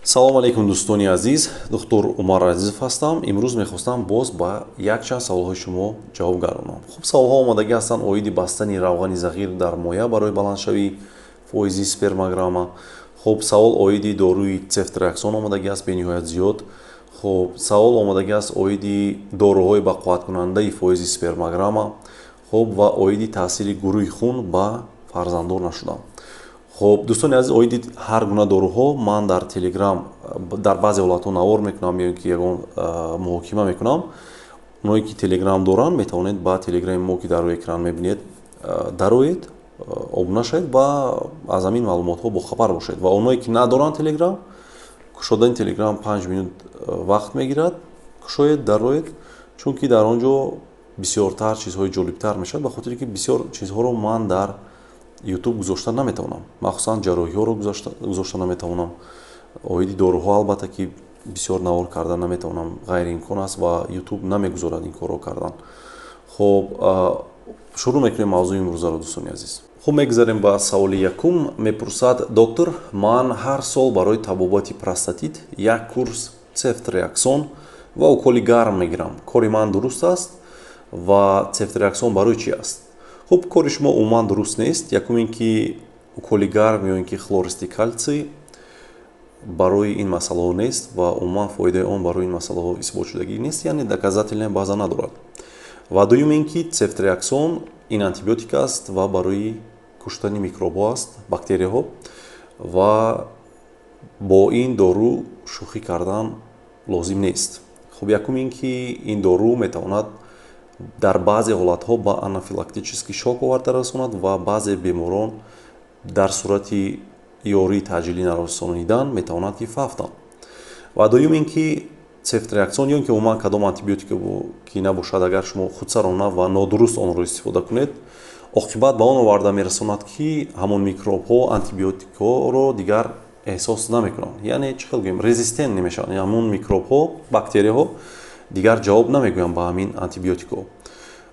Салому алейкум, дӯстони азиз! Доктор Умар Азизов ҳастам. Имрӯз мехостам боз ба якчанд саволҳои шумо ҷавоб гардонам. Хуб, саволҳо омодагӣ ҳастанд оиди бастани равғани зағир дар моя барои баландшавии фоизи спермограмма. Хуб, савол оиди доруи цефтриаксон омодагӣ аст, бениҳоят зиёд. Хуб, савол омодагӣ аст оиди доруҳои бақувваткунандаи фоизи спермограмма. Хуб, ва оиди таъсири гурӯҳи хун ба фарзанддор нашудан. Хуб, дӯстони азиз, оиди ҳар гуна доруҳо ман дар Телеграм дар баъзе ҳолатҳо навор мекунам ё ин ки ягон муҳокима мекунам. Оное ки Телеграм доранд, метавонед ба Телеграми мо, ки дар рӯи экран мебинед, дароед, обуна шавед ва аз ҳамин маълумотҳо бохабар бошед. Ва оное ки надоранд Телеграм, кушодани Телеграм 5 минут вақт мегирад. Кушоед, дароед, чунки дар он ҷо бисёртар чизҳои ҷолибтар мешавад, ба хотире ки бисёр чизҳоро ман дар Ютуб гузошта наметавонам, махсусан ҷарроҳиҳоро гузошта наметавонам. Оиди доруҳо, албатта, ки бисёр навор кардан наметавонам, ғайриимкон аст ва Ютуб намегузорад ин корро кардан. Хуб, шурӯъ мекунем мавзӯи имрӯзаро, дӯстони азиз. Хуб, мегузарем ба саволи якум. Мепурсад: «Доктор, ман ҳар сол барои табобати простатит як курс цефтриаксон ва уколи гарм мегирам. Кори ман дуруст аст ва цефтриаксон барои чӣ аст?» Хуб, кори шумо умуман дуруст нест. Якум ин ки уколи гарм ё ин ки хлористый кальций барои ин масъалаҳо нест ва умуман фоидаи он барои ин масъалаҳо исботшудагӣ нест, яъне доказательная база надорад. Ва дуюм ин ки цефтриаксон ин антибиотик аст ва барои куштани микробҳо аст, бактерияҳо, ва бо ин дору шӯхӣ кардан лозим нест. Хуб, якум ин ки ин дору метавонад дар баъзе ҳолатҳо ба анафилактический шок оварда расонад ва баъзе беморон дар сурати ёрии таъҷилӣ нарасонидан метавонанд, ки фавтанд. Ва дуюм ин ки цефтриаксон ё ин ки умуман кадом антибиотике ки набошад, агар шумо худсарона ва нодуруст онро истифода кунед, оқибат ба он оварда мерасонад, ки ҳамон микробҳо антибиотикҳоро дигар эҳсос намекунанд, яъне, чӣ хел гӯем, резистент намешаванд. Ҳамон микробҳо, бактерияҳо дигар ҷавоб намегӯянд ба ҳамин антибиотикҳо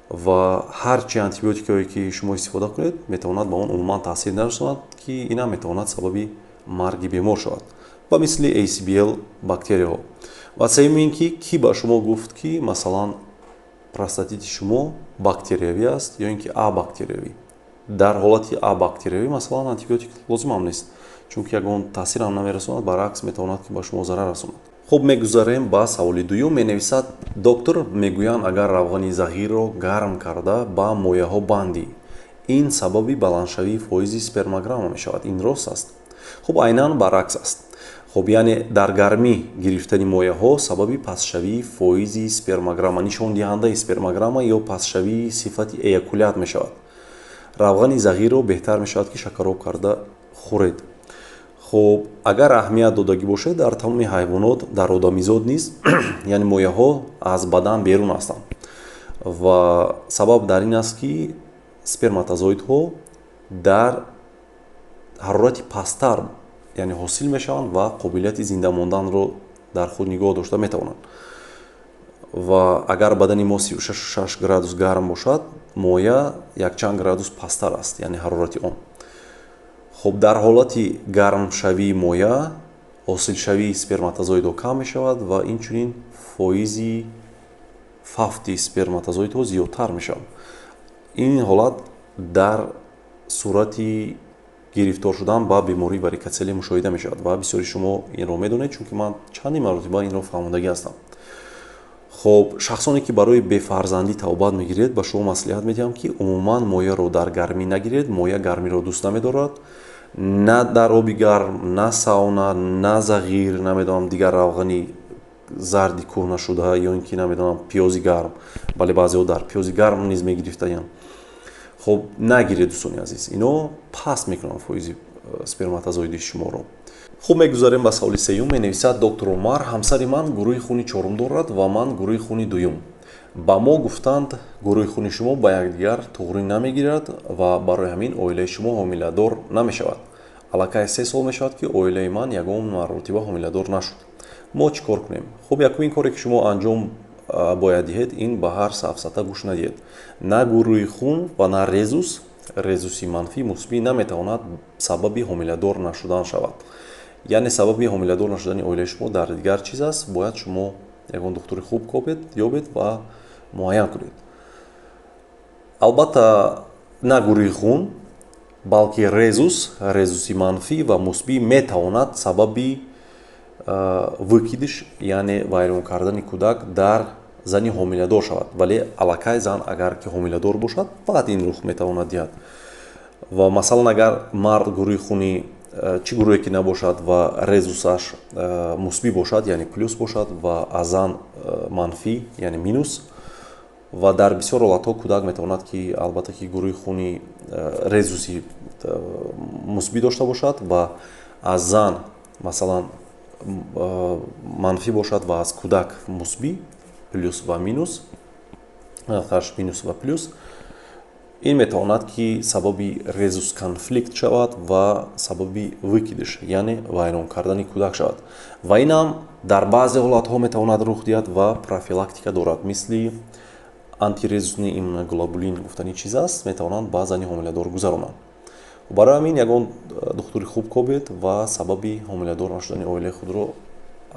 ва ҳар чи антибиотикҳое ки шумо истифода кунед, метавонад ба он умуман таъсир нарасонад, ки инам метавонад сабаби марги бемор шавад, ба мисли ESBL бактерияҳо. Ва сеюм ин ки кӣ ба шумо гуфт, ки масалан простатити шумо бактериявӣ аст ё ин ки абактериявӣ? Дар ҳолати абактериявӣ, масалан, антибиотик лозимам нест, чунки ягон таъсирам намерасонад, баръакс, метавонад, ки ба шумо зарар расонад. Хуб, мегузарем ба саволи дуюм. Менависад: «Доктор, мегӯянд, агар равғани зағирро гарм карда ба мояҳо бандӣ, ин сабаби баландшавии фоизи спермограмма мешавад. Ин рост аст?» Хуб, айнан баръакс аст. Хуб, яъне дар гармӣ гирифтани мояҳо сабаби пастшавии фоизи спермограмма, нишондиҳандаи спермограмма ё пастшавии сифати эякулят мешавад. Равғани зағирро беҳтар мешавад, ки шакароб карда хӯред. Хуб, агар аҳамият додагӣ бошед, дар тамоми ҳайвонот, дар одамизод низ, яъне мояҳо аз бадан берун ҳастанд. Ва сабаб дар ин аст, ки сперматозоидҳо дар ҳарорати пасттар, яъне, ҳосил мешаванд ва қобилияти зинда монданро дар худ нигоҳ дошта метавонанд. Ва агар бадани мо 36 градус гарм бошад, моя якчанд градус пасттар аст, яъне ҳарорати он. Хуб, дар ҳолати гармшавии моя ҳосилшавии сперматозоидҳо кам мешавад ва инчунин фоизи фавти сперматозоидҳо зиёдтар мешавад. Ин ҳолат дар сурати гирифтор шудан ба бемории варикоцеле мушоҳида мешавад ва бисёри шумо инро медонед, чунки ман чандин маротиба инро фаҳмондагӣ ҳастам. Хуб, шахсоне ки барои бефарзандӣ табобат мегиред, ба шумо маслиҳат медиҳам, ки умуман мояро дар гармӣ нагиред. Моя гармиро дӯст намедорад: на дар оби гарм, на сауна, на зағир, намедонам, дигар равғани зарди кӯҳнашуда ё ин ки, намедонам, пиёзи гарм. Бале, баъзеҳо дар пиёзи гарм низ мегирифтаянд. Хуб, нагиред, дӯстони азиз, ино паст мекунанд фоизи сперматозоиди шуморо. Хуб, мегузарем ба саволи сеюм. Менависад: «Доктор Умар, ҳамсари ман гурӯҳи хуни чорум дорад ва ман гурӯҳи хуни дуюм. Ба мо гуфтанд, гурӯҳи хуни шумо ба якдигар туғрӣ намегирад ва барои ҳамин оилаи шумо ҳомиладор намешавад. Аллакай 3 сол мешавад, ки оилаи ман ягон маротиба ҳомиладор нашуд. Мо чӣ кор кунем?» Хуб, якумин коре ки шумо анҷом бояд диҳед, ин ба ҳар сафсата гӯш надиҳед. На гурӯҳи хун ва на резус, резуси манфӣ, мусбӣ наметавонад сабаби ҳомиладор нашудан шавад. Яъне сабаби ҳомиладор нашудани оилаи шумо дар дигар чиз аст. Бояд шумо ягон духтури хуб ёбед ва муайян кунед. Албатта, на гурӯҳи хун, балки резус, резуси манфӣ ва мусбӣ метавонад сабаби выкидыш, яъне вайрон кардани кӯдак дар зани ҳомиладор шавад. Вале аллакай зан агар ки ҳомиладор бошад, фақат ин рух метавонад диҳад. Ва масалан, агар мард гурӯҳи хуни чӣ гурӯҳе ки набошад ва резусаш мусбӣ бошад, яъне плюс бошад, ва аз зан манфӣ, яъне минус, ва дар бисёр ҳолатҳо кӯдак метавонад ки, албатта, ки гурӯҳи хуни резуси мусбӣ дошта бошад ва аз зан, масалан, манфӣ бошад ва аз кӯдак мусбӣ, плюс ва минус, минус ва плюс, ин метавонад ки сабаби резус конфликт шавад ва сабаби выкидыш, яъне вайрон кардани кӯдак шавад. Ва инам дар баъзе ҳолатҳо метавонад рух диҳад ва профилактика дорад, мисли антирезусный иммуноглобулин гуфтани чиз аст, метавонанд ба зани ҳомиладор гузаронанд. Барои ҳамин ягон духтури хуб кобед ва сабаби ҳомиладор нашудани оилаи худро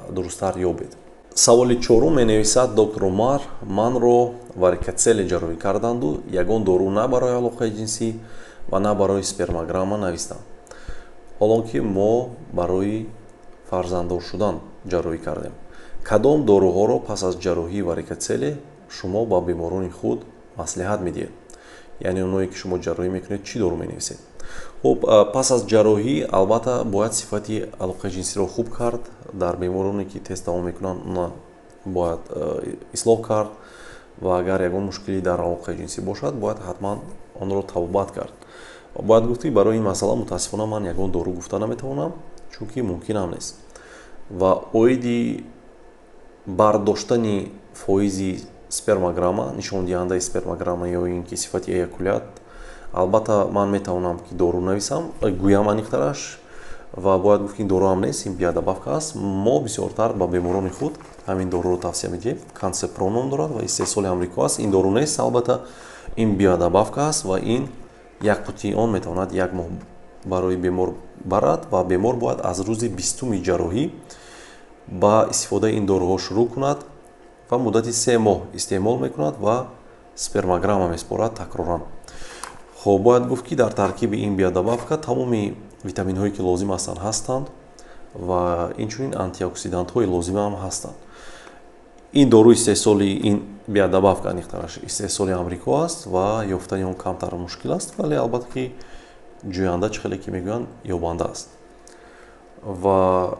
дурусттар ёбед. Саволи чорум менависад: «Доктор Умар, манро варикоцеле ҷарроҳӣ карданду ягон дору на барои алоқаи ҷинсӣ ва на барои спермограмма навистанд, ҳолон ки мо барои фарзанддор шудан ҷарроҳӣ кардем. Кадом доруҳоро пас аз ҷарроҳии варикоцеле шумо ба беморони худ маслиҳат медиҳед?» Яъне оное ки шумо ҷарроҳӣ мекунед, чӣ дору менависед? Хуб, пас аз ҷарроҳӣ, албатта, бояд сифати алоқаи ҷинсиро хуб кард. Дар бемороне ки тез тамом мекунанд, она бояд ислоҳ кард ва агар ягон мушкилӣ дар алоқаи ҷинсӣ бошад, бояд ҳатман онро табобат кард. Бояд гуфт, ки барои ин масъала, мутаассифона, ман ягон дору гуфта наметавонам, чунки мумкинам нест. Ва оиди бардоштани фоизи спермограмма, нишондиҳандаи спермограмма ё ин ки сифати эякулят, албатта, ман метавонам ки дору нависам, гӯям аниқтараш. Ва бояд гуфт, ки ин дору ҳам нест, ин биодобавка аст. Мо бисёртар ба беморони худ ҳамин доруро тавсия медиҳем. Концепро ном дорад ва истеҳсоли Амрико аст. Ин дору нест, албатта, ин биодобавка аст ва ин як қутии он метавонад як моҳ барои бемор барад. Ва бемор бояд аз рӯзи 20-уми ҷарроҳӣ ба истифодаи ин доруҳо шурӯъ кунад ва муддати 3 моҳ истеъмол мекунад ва спермограмма меспорад такроран. Хоб, бояд гуфт, ки дар таркиби ин биодобавка тамоми витаминҳое ки лозим ҳастанд, ҳастанд ва инчунин антиоксидантҳои лозима ҳам ҳастанд. Ин дору истеҳсоли, ин биодобавка аниқтараш, истеҳсоли Амрико аст ва ёфтани он камтар мушкил аст, вале, албатта, ки ҷӯянда, чӣ хеле ки мегӯянд, ёбанда аст. Ва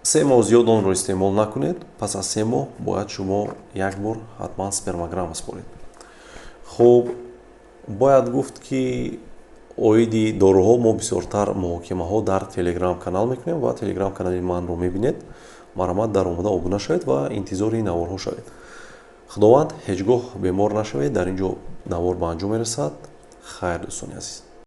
3 моҳ зиёд онро истеъмол накунед. Пас аз 3 моҳ бояд шумо як бор ҳатман спермограмма според. Хуб, бояд гуфт, ки оиди доруҳо мо бисёртар муҳокимаҳо дар Телеграм канал мекунем ва Телеграм канали манро мебинед. Марҳамат, дар омода обуна шавед ва интизори ин наворҳо шавед. Худованд, ҳеҷ гоҳ бемор нашавед. Дар ин ҷо навор ба анҷом мерасад. Хайр, дӯстони азиз.